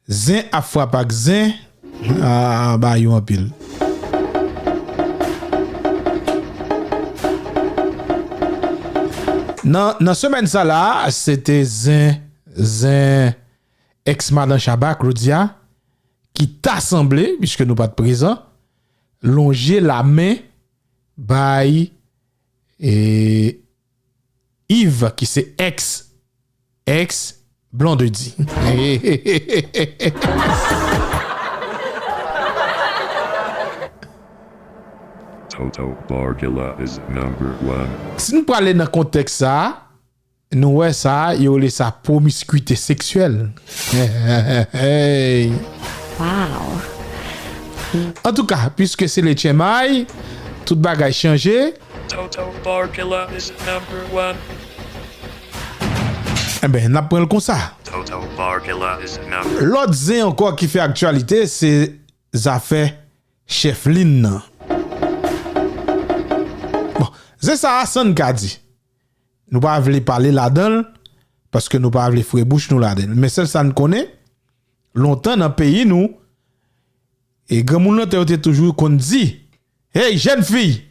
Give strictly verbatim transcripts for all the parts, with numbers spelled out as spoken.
Zen ap frape ak zen, a, ba yo anpil. Nan, nan semèn sa la, se te zen, zen èks madan Shabba, Claudia, ki ta sanble, piske nou pa t prezan, lonje lamen bay, e, Yves, ki se èks, èks Blondedy. Toto Borgula is number one. Si n prale nan kontèks sa a, nou wè sa, yo rele sa pwomiskwite seksyèl. Hey. Wow. Antouka, piske se le tchèmay, tout bagay chanje. Toto Borgula is number one. Enben, n ap pran l konsa. Toto Borgula is number. Lòt zen ankò ki fè aktyalite, se zafè Chèflin nan. Bon, zen sa a, san n ka di. Nou pa vle pale ladan l, paske nou pa vle fre bouch nou ladan l. Men sèl sa n konnen, lontan nan peyi nou, e granmoun lontan yo te toujou konn di, "Hey, jèn fi,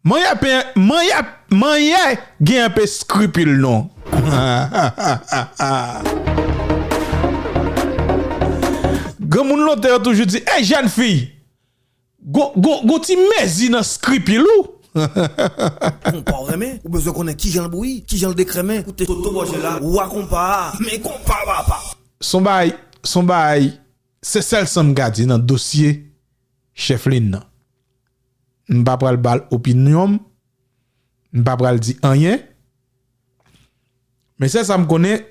manyen pen, manyen, manyen gen enpe skripil non." Granmoun lontan yo toujou di, "Hey, jèn fi, gon, gon, gon ti mezi nan skripil ou." Konpa w renmen, ou bezwen konnen kijan l bouyi, kijan l dekrenmen. Koute Toto Borgula, wa konpa a, men konpa papa. Son bagay, son bagay, se sèl sa m ka di nan dosye Chèflin nan. M pa pral ba l opinyon m, m pa pral di anyen. Men sèl sa m konnen,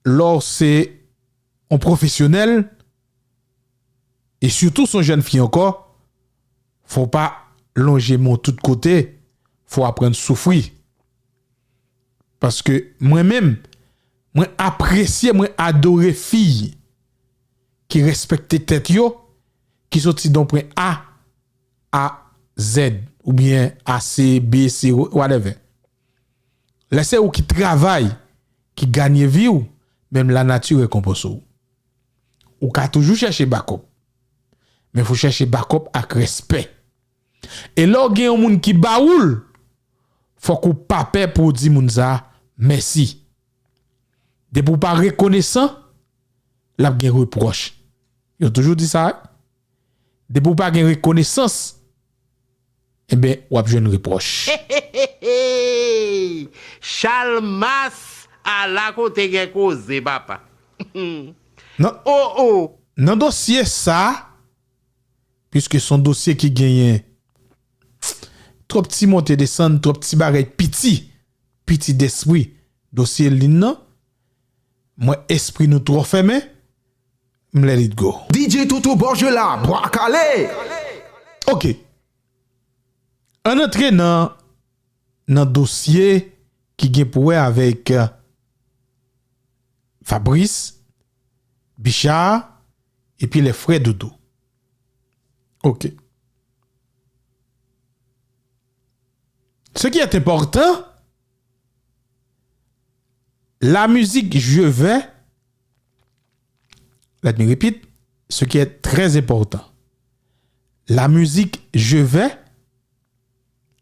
lè w se yon pwofesyonèl, e sitou se yon jèn fi ankò, fò w pa lonje men w tout kote, fò w aprann soufri. Paske mwen menm, mwen apresye, mwen adore fi ki respekte tèt yo, ki soti nan pwen A a Z, oubyen A C, B, C, whatever. Lè se ou ki travay, ki ganye vi w, menm lanati rekonpanse w. Ou ka toujou chèche bakòp. Men fò w chèche bakòp ak respè. E lè w gen yon moun ki ba ou l, fòk ou pa pè pou w di moun sa a mèsi. Depi w pa rekonesan, l ap gen repwòch. Yo toujou di sa, wi. Depi w pa gen rekonesans, enben, w ap jwenn repwòch. Chalmas, ala kote gen koze, papa. Nan, oh, oh. Nan dosye sa, piske se yon dosye ki genyen twòp ti monte desann, twòp ti bagay piti, piti despri, dosye Lin nan, mwen espri nou twò fèmen, m let it go. D J Toto Borgula, bwa kale! Ok. Ann antre nan, nan dosye ki gen pou wè avèk, euh, Fabrice, Bicha, epi les frères Dodo. Ok. Ce qui est important, la musique Je vais, let me repeat, ce qui est très important, la musique Je vais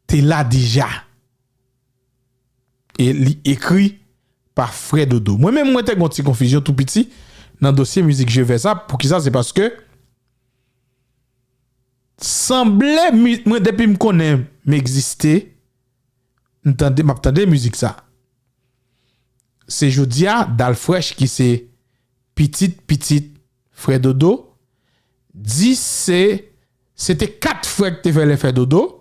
te la deja. E li ekri pa Frè Dodo. Mwen menm, mwen te gen yon ti konfizyon tou piti nan dosye mizik Je vais sa. Poukisa? Se paske sanble mi-, mwen, depi m konnen m egziste, m tande, m ap tande mizik sa. Se jodi a, Dal Fresh ki se pitit, pitit Frè Dodo, di se, se te kat frè ki te fè les frères Dodo.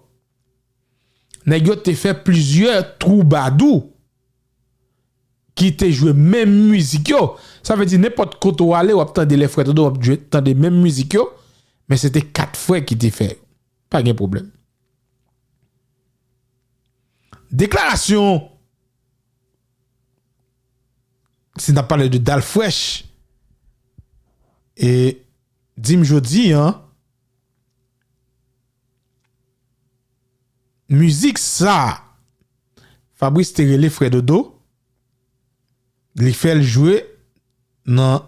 Nèg yo te fè plizyè twoubadou ki te jwe menm mizik yo. Sa vle di, nenpòt kote w ale, w ap tande les frères Dodo, w ap jwe, tande menm mizik yo, men se te kat frè ki te fè. Pa gen pwoblèm. Deklarasyon, si n ap pale de Dal Fresh, e di m jodi a, mizik sa, Fabrice te rele Frè Dodo, li fè l jwe nan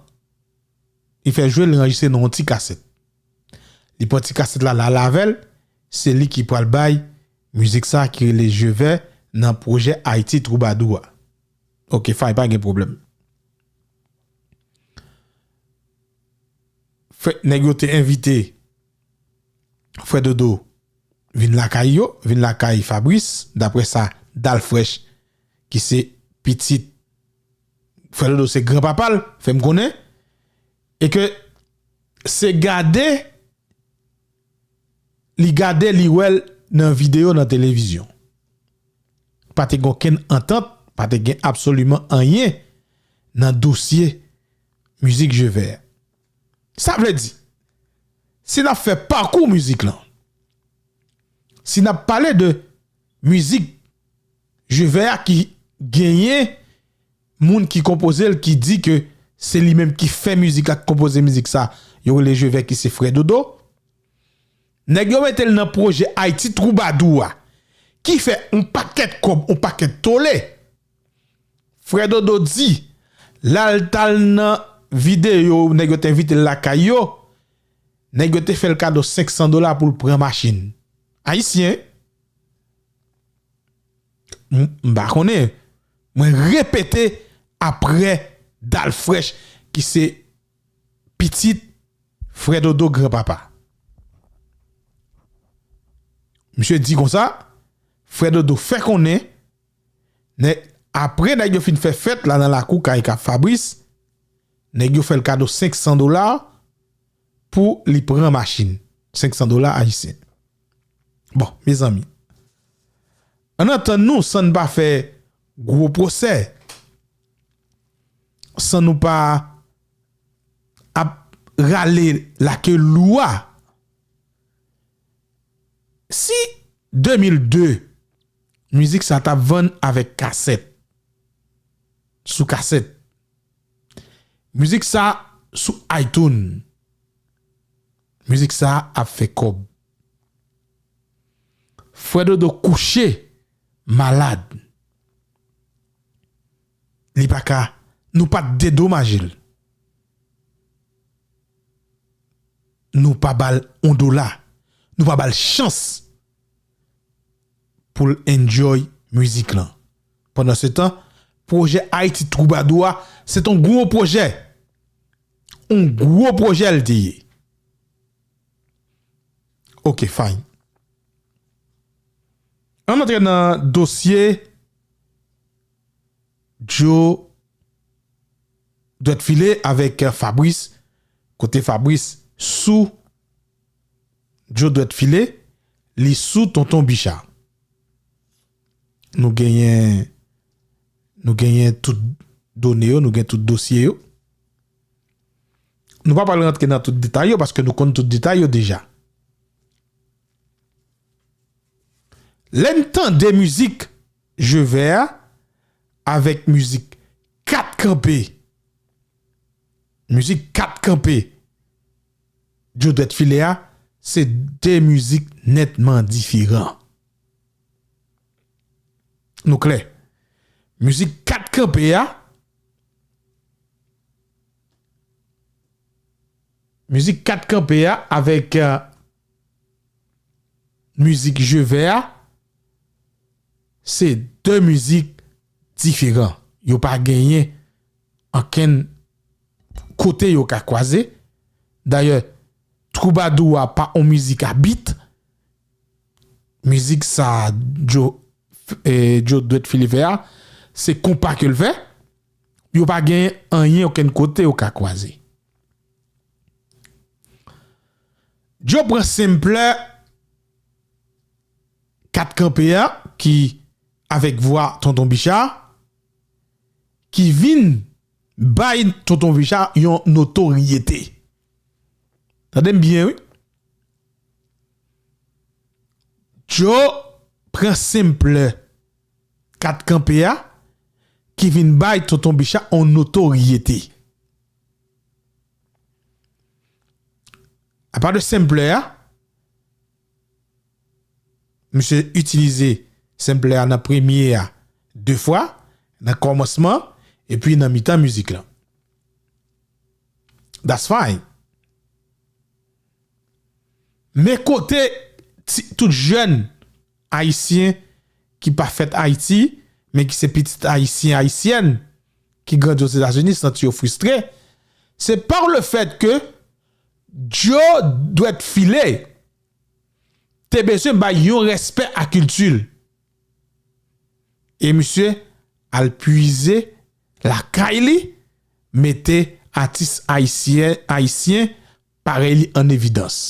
li fè jwe l, li anrejistre nan yon ti kasèt. Li pran ti kasèt la, l ale avè l, se li ki pral bay mizik sa ki rele Je Vert nan pwojè Ayiti Twoubadou a. Ok, fay, pa gen pwoblèm. Frè, nèg yo te envite Frè Dodo vin lakay yo, vin lakay Fabrice, daprè sa Dalfresh, ki se pitit Frè Dodo, se granpapa l, fè m konnen, e ke se gade, li gade, li wè l nan videyo, nan televizyon. Pa te gen okenn antant, pa te gen absoliman anyen nan dosye mizik Je Vert. Sa vle di, si n ap fè pakou mizik lan, si n ap pale de mizik Je Vert a ki genyen moun ki konpoze l, ki di ke se li menm ki fè mizik la, ki konpoze mizik sa, yo rele Je Vert, ki se Frè Dodo. Nèg yo mete l nan pwojè Ayiti Twoubadou a, ki fè yon pakèt kòb, yon pakèt tole. Frè Dodo di, l al t al nan videyo, nèg yo te envite l lakay yo, nèg yo te fè l kado senk san dola pou l pran machin. Ayisyen, m, m pa konnen, mwen repete aprè Dalfresh, ki se pitit Frè Dodo granpapa. Misye di konsa, Frè Dodo fè konnen, nèg, aprè nèg yo fin fè fèt la nan lakou kay Fabrice, nèg yo fè l kado senk san dola pou li pran machin. Senk san dola ayisyen. Bon, mezanmi, ann antann nou san n pa fè gwo pwosè, san nou pa ap rale lake lou a. Si de mil de, mizik sa t ap vann avèk kasèt, sou kasèt, mizik sa sou iTunes, mizik sa ap fè kòb. Frè Dodo kouche malad. Li pa ka, nou pa t dedomaje l. Nou pa ba l yon dola. Nou pa ba l chans pou l enjoy mizik lan. Pandansetan, pwojè Ayiti Twoubadou a, se t on gwo pwojè. On gwo pwojè l te ye. Ok, fine. Ann antre nan dosye Joe Dwèt File avèk Fabrice. Kote Fabrice sou Joe Dwèt File, li sou Tonton Bicha. Nou genyen, nou genyen tout done yo, nou gen tout dosye yo. Nou pa pral rantre nan tout detay yo paske nou konn tout detay yo deja. Lè n tande mizik Je Vè a avèk mizik Kat Kanpe, mizik Kat Kanpe Joe Dwèt File a, se de mizik nètman diferan. Nou klè. Mizik Kat Kanpe a, mizik Kat Kanpe a avèk, euh, mizik Je Vè a, se de mizik diferan. Yo pa genyen ankenn kote yo ka kwaze. Dayè, twoubadou a pa on mizik a bit. Mizik sa Joe, eh, Joe Dwèt File fè a, se konpa ke l fè. Yo pa gen anyen okenn kote yo ka kwaze. Joe pran sampler Kat Kanpe a, ki avèk vwa Tonton Bicha, ki vin bay Tonton Bicha yon notoryete. Tande m byen, wi. Joe pran sampler Kat Kanpe a, ki vin bay Tonton Bicha yon notoryete. Apa de sampler a, misye itilize sampler a nan premye a de fwa, nan kòmansman, epi nan mitan mizik lan. That's fine. Men kote ti, tout jèn ayisyen ki pa fèt Ayiti, men ki se pitit ayisyen, ayisyèn, ki grandi Ozetazini, santi yo fristre, se par le fait que Joe Dwèt File te bezwen bay yon respè a kilti l. E misye al pwize lakay li, mete atis ayisyen, ayisyen parèy li an evidans.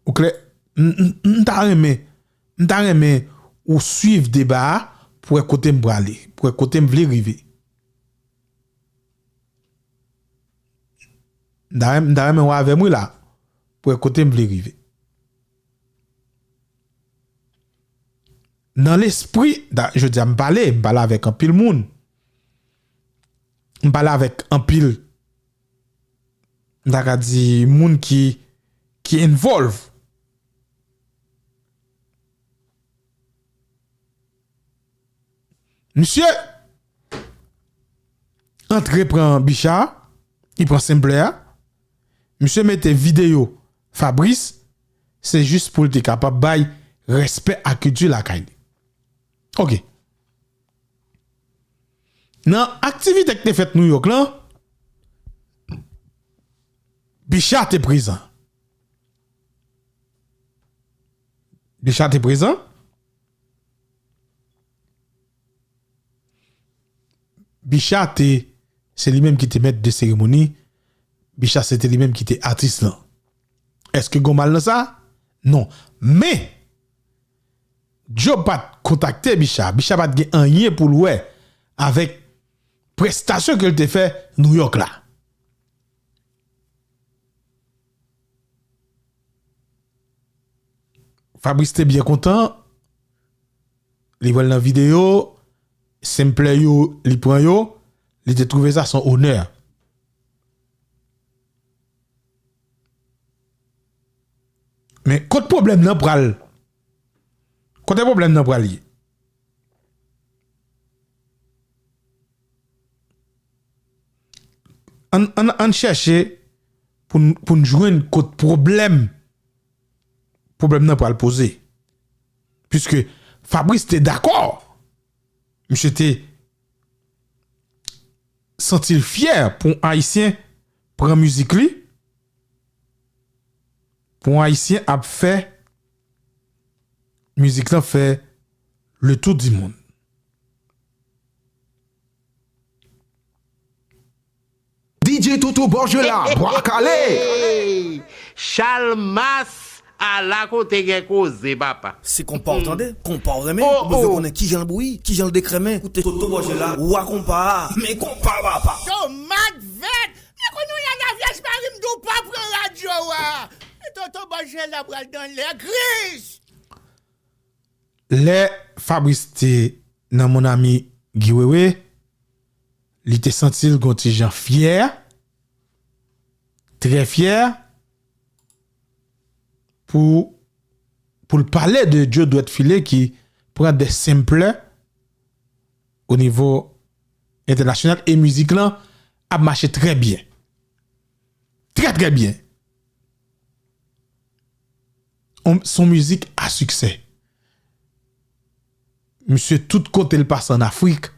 Ou klè? M, m, m ta renmen, m ta renmen ou swiv deba a pou wè kote m prale, pou wè kote m vle rive. M ta renmen, m ta renmen w avè m wi la, pou wè kote m vle rive. Nan lespri, da, jodi a m pale, m pale avèk anpil moun. M pale avèk anpil, m ta ka di, moun ki, ki involve. Misye antre pran Bicha, li pran senplè a. Misye mete videyo Fabrice, se jis pou l te kapab bay respè a kilti lakay li. Ok. Nan aktivite ki te fèt New York lan, Bicha te prezan. Bicha te prezan. Bicha te, se li menm ki te mèt de seremoni. Bicha se te li menm ki te atis lan. Èske gon mal nan sa? Non. Men, Joe pa t kontakte Bicha. Bicha pa t gen anyen pou l wè avèk prestasyon ke l te fè New York la. Fabrice te byen kontan. Li wè l nan videyo, senplè yo, li pran yo, li te twouve sa se yon onè. Men kot pwoblèm nan pral? Kote pwoblèm nan pral ye? Ann, ann, ann chèche pou n, pou n jwenn kot pwoblèm, pwoblèm nan pral poze. Piske Fabrice te dakò. Misye te santi l fyè pou yon Ayisyen pran mizik li, pou yon Ayisyen ap fè mizik lan fè le tour du monde. D J Toto Borgela, Bwa Kale. Chalmas, ala kote gen koze, papa. Se konpa w tande, konpa w renmen, ou bezwen konnen kijan l bouyi, kijan l dekrèmen. Koute Toto Borgela, wa konpa a. Men konpa, papa. Tomat vèt! Mwen konn yon lanavyaj mari m di w pa pran radyo a. Toto Borgela pral dans les grises. Lè Fabrice te nan Mon Ami Guy Wewe, li te santi l gon ti jan fyè, trè fyè, pou, pou l pale de Joe Dwèt File ki pran de senplè o nivo entènasyonal e mizik lan ap mache trè byen. Trè, trè byen. On, se yon mizik a siksè. Misye, tout kote l pase ann Afrik,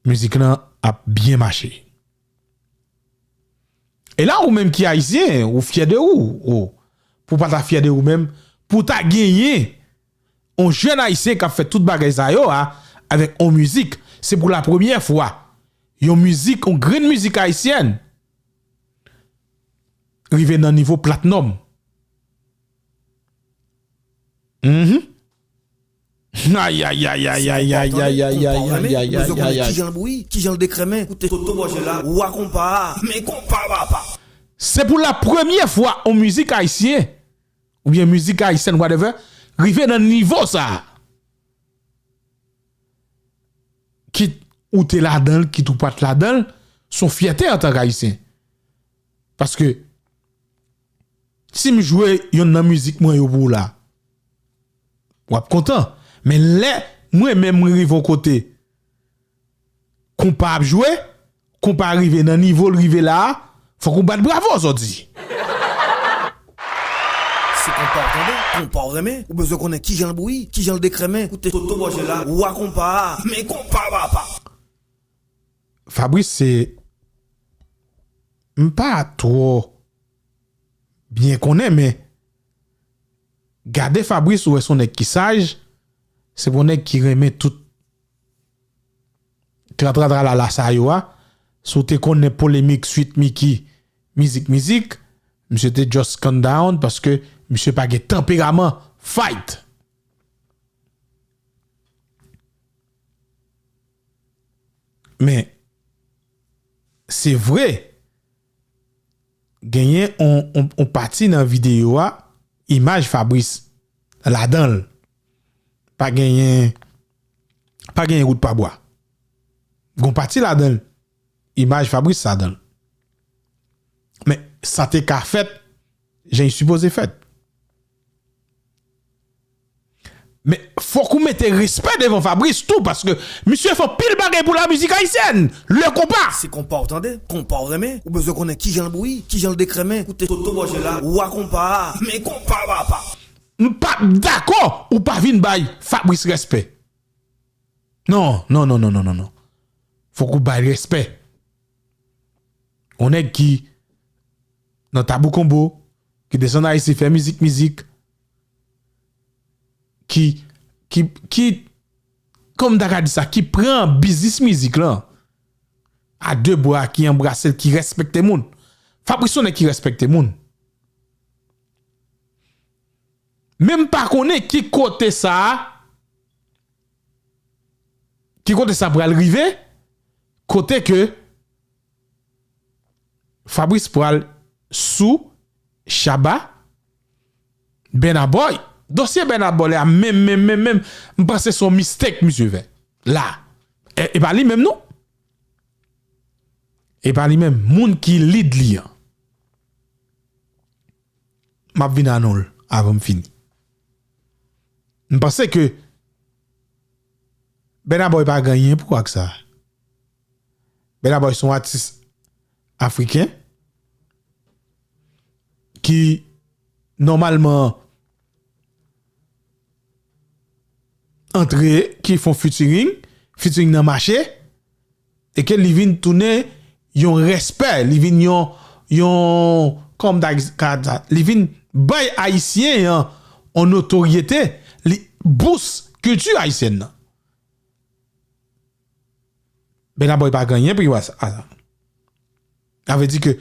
mizik lan ap byen mache. E la, ou menm ki ayisyen, ou fyè de ou, ou, pou w pa ta fyè de ou menm, pou w ta genyen yon jèn ayisyen k ap fè tout bagay sa yo a, avèk yon mizik, se pou la premyè fwa, yon mizik, yon grenn mizik ayisyèn, rive nan nivo platnòm. Mhm. Ay, ay, ay, ay, ay, ay, ay, ay, ay, ay, ay, ay, ay, ay. Kijan l bouyi, kijan l dekrèmen. Koute Toto Borgela, wa konpa a. Men konpa, papa. Se pou la premyè fwa yon mizik ayisyen, oubyen mizik ayisyèn, whatever, rive nan nivo sa a. Kit ou te ladan l, kit ou pa t ladan l, se yon fyète antank Ayisyen. Paske, si m jwe yonn nan mizik mwen yo pou w la, w ap kontan. Men lè mwen menm mwen rive yon kote, konpa ap jwe, konpa rive nan nivo l rive la a, fòk ou bat bravo, sa w di. Se konpa w tande, konpa w renmen, ou bezwen konnen kijan l bouyi, kijan l dekrèmen, koute Toto Bòjela, wa konpa a, men konpa papa. Fabrice, se, m pa twò byen konnen, men gade Fabrice, ou wè se yon nèg ki saj, se pa yon nèg ki renmen tout tratra tralala sa yo a. Si w te konnen polemik Sweet Micky, mizik, mizik, misye te just calm down paske misye pa gen tanperaman fight. Men, se vre, genyen on, on, on pati nan videyo a, imaj Fabrice ladan l. Pa genyen, pa genyen wout pa bwa. Gon pati ladan l, imaj Fabrice ladan l. Men, sa te ka fèt, jan l sipoze fèt. Men, fòk ou mete respè devan Fabrice tou, paske misye fè anpil bagay pou lamizik ayisyèn. Le konpa. Se konpa w tande, konpa w renmen, ou bezwen konnen kijan l bouyi, kijan l dekrèmen, koute Toto Bòjela, wa konpa a, men konpa papa. M p ap dakò ou pa vin bay Fabrice respè. Non, non, non, non, non, non, non. Fòk ou bay respè. On nèg ki nan Tabou Konbo, ki desann Ayiti, fè mizik, mizik, ki, ki, ki, kòman m ta ka di sa, ki pran biznis mizik lan a de bra, ki anbrase l, ki respekte moun. Fabrice se yon nèg ki respekte moun. Men m pa konnen ki kote sa a, ki kote sa pral rive, kote ke Fabrice pral sou Shabba, Burna Boy. Dosye Burna Boy la, menm, menm, menm, menm, m panse se yon mistake misye fè. La. E, e pa li menm, non. E pa li menm. Moun ki lead li an. M ap vin a non l avan m fini. M panse ke Burna Boy pa gen anyen pou ak sa. Burna Boy se yon atis afriken ki nòmalman antre, ki fè yon featuring, featuring nan mache, e ke li vin tounen yon respè, li vin yon, yon, kòman ta ka di sa, li vin bay ayisyen an yon notoryete, li bous kilti ayisyèn nan. Burna Boy pa gen anyen pou yo a sa. Sa vle di ke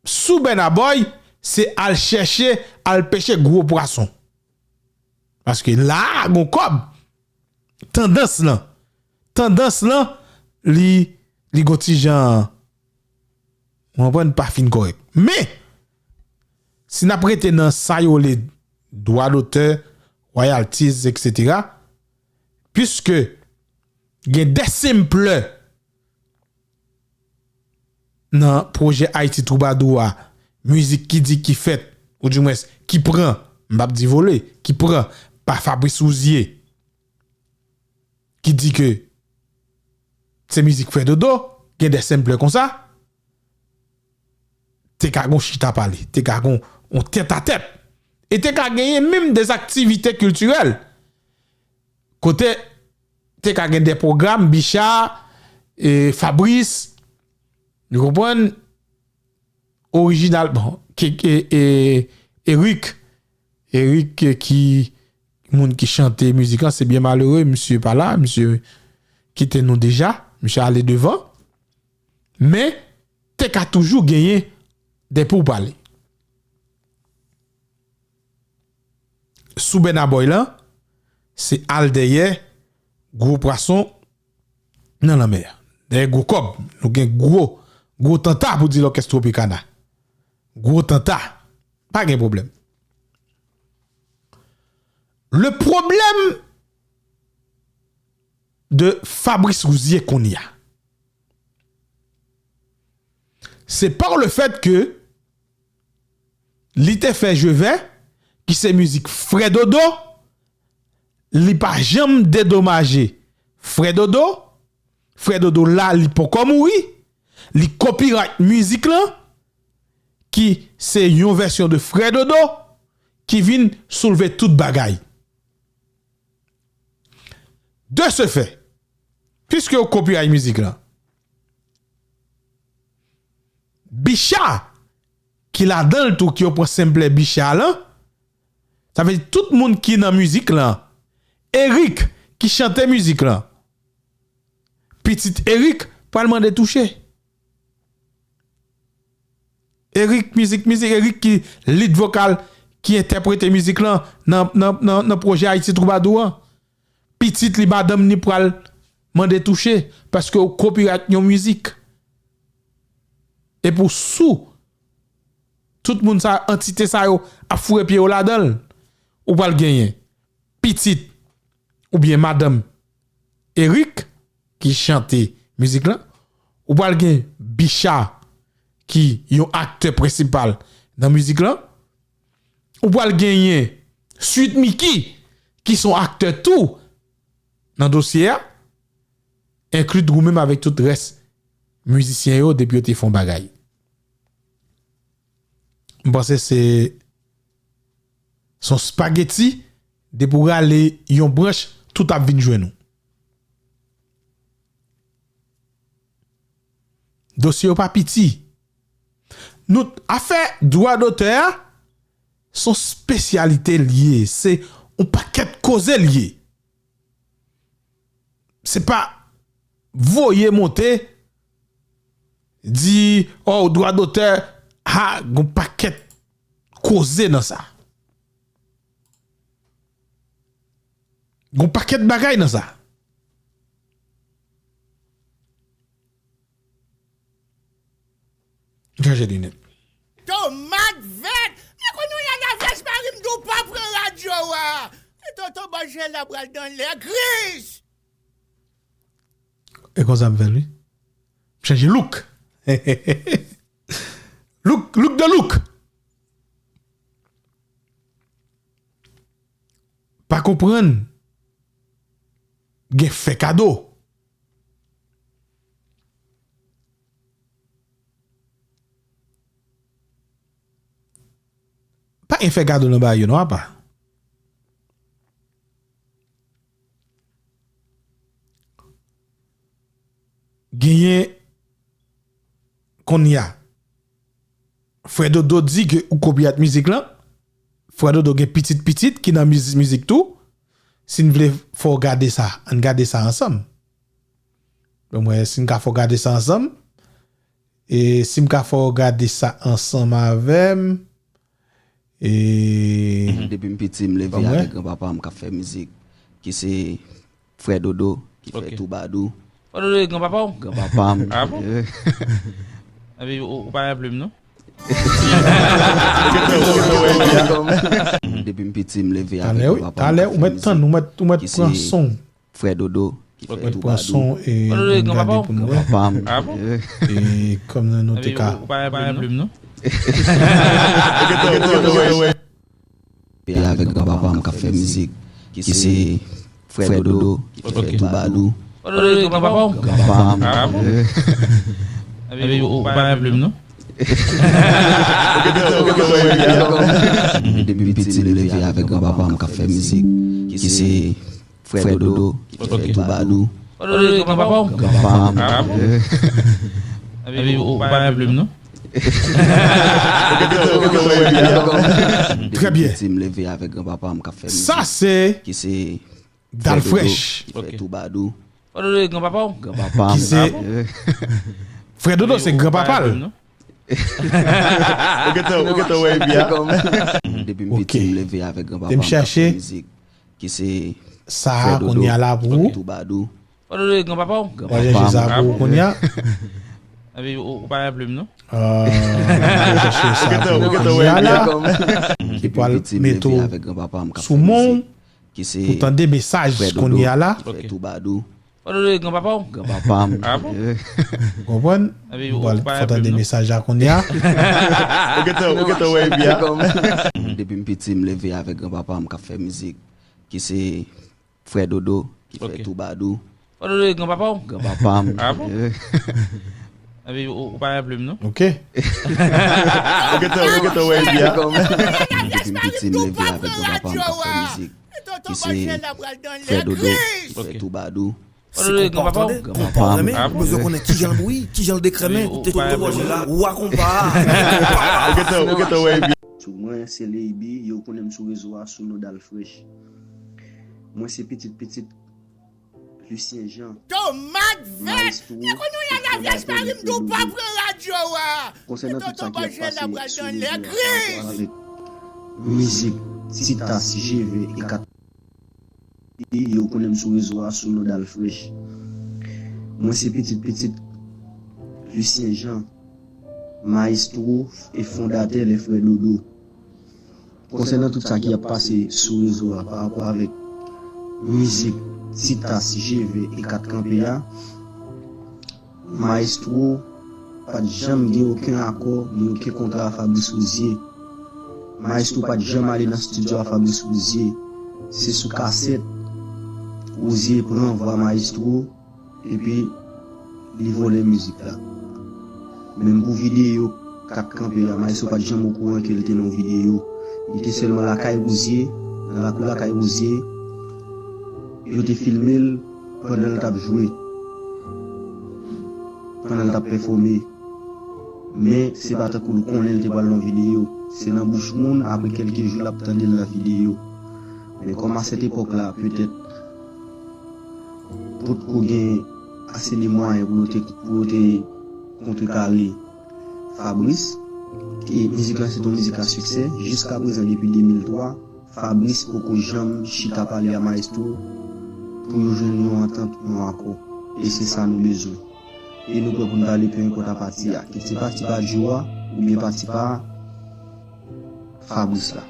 sou Burna Boy, se al chèche, al peche gwo pwason. Paske la a, gon kòb. Tandans lan. Tandans lan, li, li gon ti jan, ou konprann, pa fin kòrèk. Men, si n ap rete nan sa yo rele dwa dotè, royalties, etsetera, piske gen de samplè nan pwojè Ayiti Twoubadou a, mizik ki di ki fèt, oudimwens ki pran, m p ap di vole, ki pran pa Fabrice Rouzier, ki di ke se mizik Frè Dodo, gen de samplè konsa, te ka gon chita pale, te ka gon on tèt a tèt. E te ka genyen menm de aktivite kiltirèl. Kote te ka gen de pwogram, Bicha, e, Fabrice, nou konprann, orijinal, bon, ke, e, e, Eric, Eric, e, ki, moun ki chante mizik lan, se byen malere, misye pa la, misye kite nou deja, misye ale devan. Men, te ka toujou genyen de pou pale. Sou Burna Boy lan, se al dèyè gwo pwason nan lanmè a. Dèyè gwo kòb, nou gen gwo, gwo tanta pou di lòkès Tropicana. Gwo tanta, pa gen pwoblèm. Le problème de Fabrice Rouzier kounye a, se par le fait que li te fè Je vais, ki se mizik Frè Dodo, li pa janm dedomaje Frè Dodo. Frè Dodo la, li poko mouri. Li copyright mizik lan, ki se yon vèsyon de Frè Dodo, ki vin soulve tout bagay. De ce fait, piske yo copyright mizik lan, Bicha ki ladan l tou, ki yo pran senplè Bicha lan, sa vle di tout moun ki nan mizik lan, Eric ki chante mizik lan, pitit Eric pral mande touche. Eric mizik, mizik Eric ki lead vokal, ki entèprete mizik lan nan, nan, nan, nan pwojè Ayiti Twoubadou an. Pitit li, madanm ni pral mande touche paske ou copyright yon mizik. Epi w sou, tout moun sa, antite sa yo ap foure pye yo ladan l. Ou pral genyen pitit oubyen madanm Eric ki chante mizik lan. Ou pral gen Bicha ki yon aktè prensipal nan mizik lan. Ou pral genyen Sweet Micky ki se yon aktè tou nan dosye a, enkli ou menm avèk tout rès mizisyen yo depi yo te fè yon bagay. M panse se, se yon spageti, depi w rale yon branch, tout ap vin jwenn ou. Dosye yo pa piti. Nou, afè dwa dotè a, se yon espesyalite l ye, se yon pakèt koze l ye. Se pa voye monte, di, oh, dwa dotè, ha, gon pakèt koze nan sa. Gon pakèt bagay nan sa. Chanje linèt. Tomat vèt! Men kounye a la vèch mari m di w pa pran radyo a! Ti tonton bòjè la pral nan lè gris! E konsa m fè l, wi. M chanje look. Look, look de look. Pa konprann. Gen fè kado. Pa gen fè kado nan bagay yo non, apa. Genyen kounye a. Frè Dodo di ke ou kopyat mizik lan. Frè Dodo gen pitit pitit ki nan miz-, mizik tou. Si n vle fè w gade sa, ann gade sa ansanm. Bon, mwen, si n ka fè w gade sa ansanm, e si m ka fè w gade sa ansanm avè m, e depi m piti, m leve avèk granpapa m k ap fè mizik, ki se Frè Dodo, ki fè Toubadou. Frè Dodo e granpapa w? Granpapa m. Ah bon? Epi ou, ou pa raple m non? Depi m piti, m leve avèk granpapa m k ap fè mizik. Talè, wi. Talè, ou mèt tann, ou mèt, ou mèt pran son. Frè Dodo, ki fè Toubadou. Frè Dodo e granpapa w? Granpapa m. Ah bon? E kòm nou te ka. Ou pa raple m non? Leve avèk granpapa m k ap fè mizik, ki se Frè Dodo, ki fè Toubadou. Frè Dodo e granpapa w? Granpapa m. Ah bon? Epi ou, ou pa raple m non? Depi m piti, m leve avèk granpapa m k ap fè mizik, ki se Frè Dodo, ki fè Toubadou. Frè Dodo e granpapa w? Granpapa m. Ah bon? Epi ou, ou pa raple m non? Trè byen. Depi m piti, m leve avèk granpapa m k ap fè mizik, ki se Dal Frèch. Frè Dodo, ki fè Toubadou. Frè Dodo e granpapa w? Granpapa m. Ki se Frè Dodo, se granpapa l. Ou gentan, ou gentan wè l byen. Depi m piti, m leve avèk granpapa m k ap fè mizik, ki se Frè Dodo, ki fè Toubadou. Frè Dodo e granpapa w? Granpapa m. Epi ou, ou pa raple m non? Ou gentan, ou gentan wè l byen. Depi m piti, m leve avèk granpapa m k ap fè mizik, ki se Frè Dodo, ki fè Toubadou. Frè Dodo e granpapa w? Granpapa m. Ah bon? Ou konprann? Epi ou, ou pa raple m non? Ou gentan, ou gentan wè l byen. Depi m piti, m leve avèk granpapa m k ap fè mizik, ki se Frè Dodo, ki fè Toubadou. Frè Dodo e granpapa w? Granpapa m. Ah bon? Epi ou, ou pa raple m non. Ok. Ou gentan, ou gentan wè epi a. Depi m piti, m leve avèk granpapa m k ap fè mizik. Ki se Frè Dodo, ki fè Toubadou. Frè Dodo e granpapa w? Granpapa m. Ah bon? Ou bezwen konnen kijan l bouyi, kijan l dekrenmen. Ou te tonton bòjè la, wa konpa. Ou gentan, ou gentan wè epi. Sou mwen, se Leiby, yo konnen m sou rezo a sou non Dal Fresh. Mwen se pitit pitit Lucien Jean. Tomat vèt! Li konn yon yè lavyaj mari m tou pa pran radyo a. Konsènan tout sa ki ap pase sou rezo a pa rapò avèk mizik, Titas, G V e kat. Yo konnen m sou rezo a sou non Dal Fresh. Mwen se pitit pitit Lucien Jean, mayestwo e fondatè Les Frères Dodo. Konsènan tout sa ki ap pase sou rezo a pa rapò avèk mizik Titas, G V e kat kanpe a, mayestwo pa t janm gen okenn akò ni okenn kontra a Fabrice Rouzier. Mayestwo pa t janm ale nan estidyo a Fabrice Rouzier. Se sou kasèt Rouzier pran vwa mayestwo epi li vòlè mizik la. Menm pou videyo kat kanpe a, mayestwo pa t janm okouran ke l te nan yon videyo. Li te sèlman lakay Rouzier, nan lakou lakay Rouzier, yo te filme l pandan l t ap jwe, pandan l t ap pèfòme. Men se pa tankou l konnen l te pral nan videyo. Se nan bouch moun, apre kèlke jou l ap tande l nan videyo. Men kòm a sèt epòk la, petèt, potko gen ase de mwayen pou yo te, pou yo te kontrekare Fabrice. E mizik la se te yon mizik a siksè. Jiska prezan, depi de mil twa, Fabrice poko janm chita pale a mayestwo pou yo jwenn yon antant, yon akò. E se sa nou bezwen. E nou prè pou n pale, peu importe a pati a. Kit se pati pa Djo a, oubyen pati pa Fabrice la.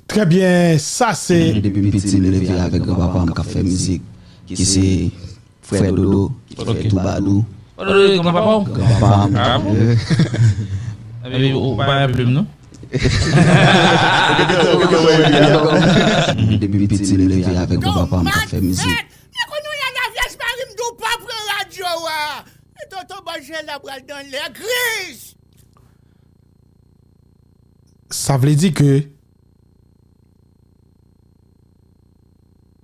Trè byen, sa se. Depi m piti, m leve avèk granpapa m k ap fè mizik, ki se Frè Dodo, ki fè Toubadou. Frè Dodo e granpapa w? Granpapa m. Ah bon? Epi ou pa raple m non. Depi m piti, m leve avèk granpapa m k ap fè mizik. Mwen konn yon yè lavyaj mari m tou pa pran radyo a. Tonton Bòjè la pral dans les grises. Sa vle di ke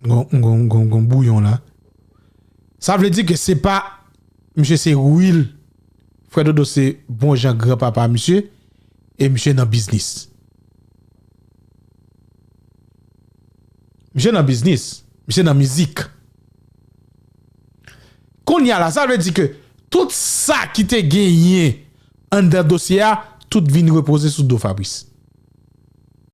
gon, gon, gon, gon bouyon la. Sa vle di ke se pa misye se real. Frè Dodo se bon jan granpapa misye. E misye nan biznis. Misye nan biznis. Misye nan mizik. Kounye a la, sa vle di ke tout sa ki te genyen anndan dosye a, tout vin repoze sou do Fabrice.